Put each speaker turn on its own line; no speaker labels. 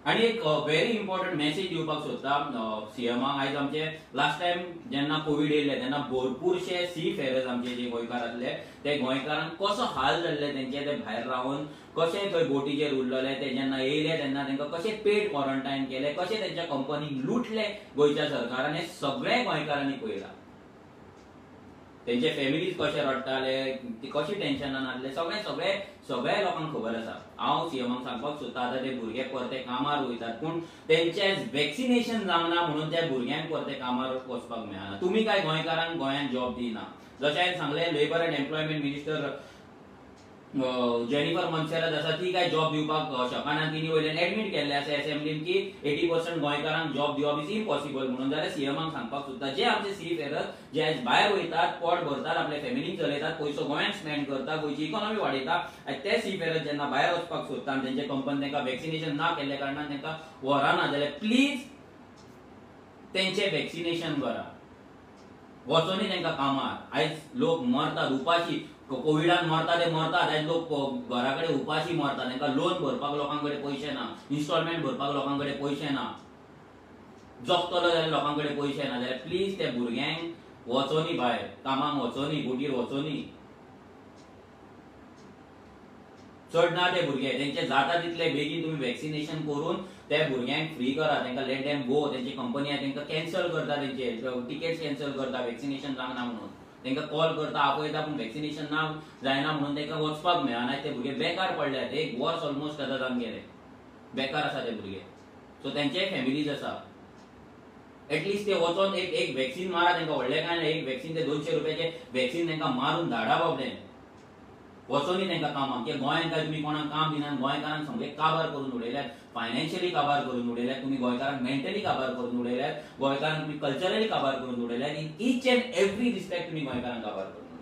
आनी एक very important message दिवपाक सोदता सीएमाक. आयज आमचे लास्ट टायम जेन्ना कोवीड येयल्ले तेन्ना भरपूरशे सी फेरर्स आमचे जे गोंयकार आसले ते गोंयकारांक कसो हाल जाल्ले तेंचे, ते भायर रावन कशे थंय बोटीचेर उरलेले, ते जेन्ना येयले तेन्ना तांकां कशें पेड क्वॉरंटायन केले, कशें तेंच्या कंपनीक लुटले गोंयच्या सरकारान, हें सगळें गोंयकारांनी पळयलां. तेंचे फॅमिलीज कशे रडटाले, ते कशी टेन्शनान आसले, सगळें सगळें सगळ्या लोकांक खबर आसा. हांव सीएमाक सांगपाक सोदता, आतां ते भुरगे परते कामार वयतात पूण तेंचे वॅक्सिनेशन जावना म्हणून त्या भुरग्यांक परते कामार वचपाक मेळना. तुमी काय गोंयकारांक गोंयांत जॉब दिना. जशें हांवें सांगलें, labour and employment minister Jennifer Monserrate आसा ती काय जॉब दिवपाक शकना. तिणी वयल्यान एडमीट केल्लें आसा एसेंब्लीन की 80% गोंयकारांक जॉब दिवप is impossible म्हणून. जाल्यार सीएमाक सांगपाक सोदता, जे आमचे सी फेरर्स जे आयज भायर वयतात, पोट भरतात, आपल्या फॅमिलीक चलयतात, पयसो गोंयांत स्पेंड करता, गोंयची इकॉनॉमी वाडयता, आनी ते सी फेरर्स जेन्ना भायर वचपाक सोदता आनी तेंचे कंपनी तांकां वॅक्सिनेशन ना केल्ल्या कारणान तांकां व्हरना जाल्यार प्लीज तेंचें वॅक्सिनेशन करा. वचोनी तांकां कामार. आयज लोक मरतात उपाशी, कोविडान मरता ते मरतात, आयज लोक घरा कडेन उपाशी मरतात. तांकां लोन भरपाक लोकां कडेन पयशे ना, इन्स्टॉलमेंट भरपाक लोकां कडेन पयशे ना, जगतलो जाल्यार लोकां कडेन पयशे ना. जाल्यार प्लीज त्या भुरग्यांक वचोनी भायर कामाक, वचोनी बोटीर, वचोनी चड ना ते भुरगे. तेंचे जाता तितले बेगीन तुमी वॅक्सिनेशन करून त्या भुरग्यांक फ्री करा, तांकां let them गो. तेंची कंपनी आहा तांकां कॅन्सल करता, तेंचे टिकेट्स कॅन्सल करता वॅक्सिनेशन जावना म्हणून. तांकां कॉल करता, आपयता, पूण वॅक्सिनेशन ना जायना म्हणून तांकां वचपाक मेळना. ते भुरगे बेकार पडल्यात, एक वर्स ऑलमोस्ट आतां जावन गेले बेकार आसा ते भुरगे. सो तेंचे फॅमिलीज आसा, एटलिस्ट ते वचोन एक एक वॅक्सिन मारा तांकां, व्हडलें कांय ना, एक वॅक्सिन ते 200 रुपयाचे वॅक्सिन तांकां मारून धाडा बाबडे. वचोनी तांकां कामाक. कित्याक गोंयांत काय तुमी कोणाक काम दिनात, गोंयकारांक सगळे काबार करून उडयल्यात, फायनान्शियली काबार करून उडयल्यात तुमी, गोंयकारांक मेंटली काबार करून उडयल्यात, गोंयकारांक तुमी कल्चरली काबार करून उडयल्यात, in each and every respect तुमी गोंयकारांक काबार करून.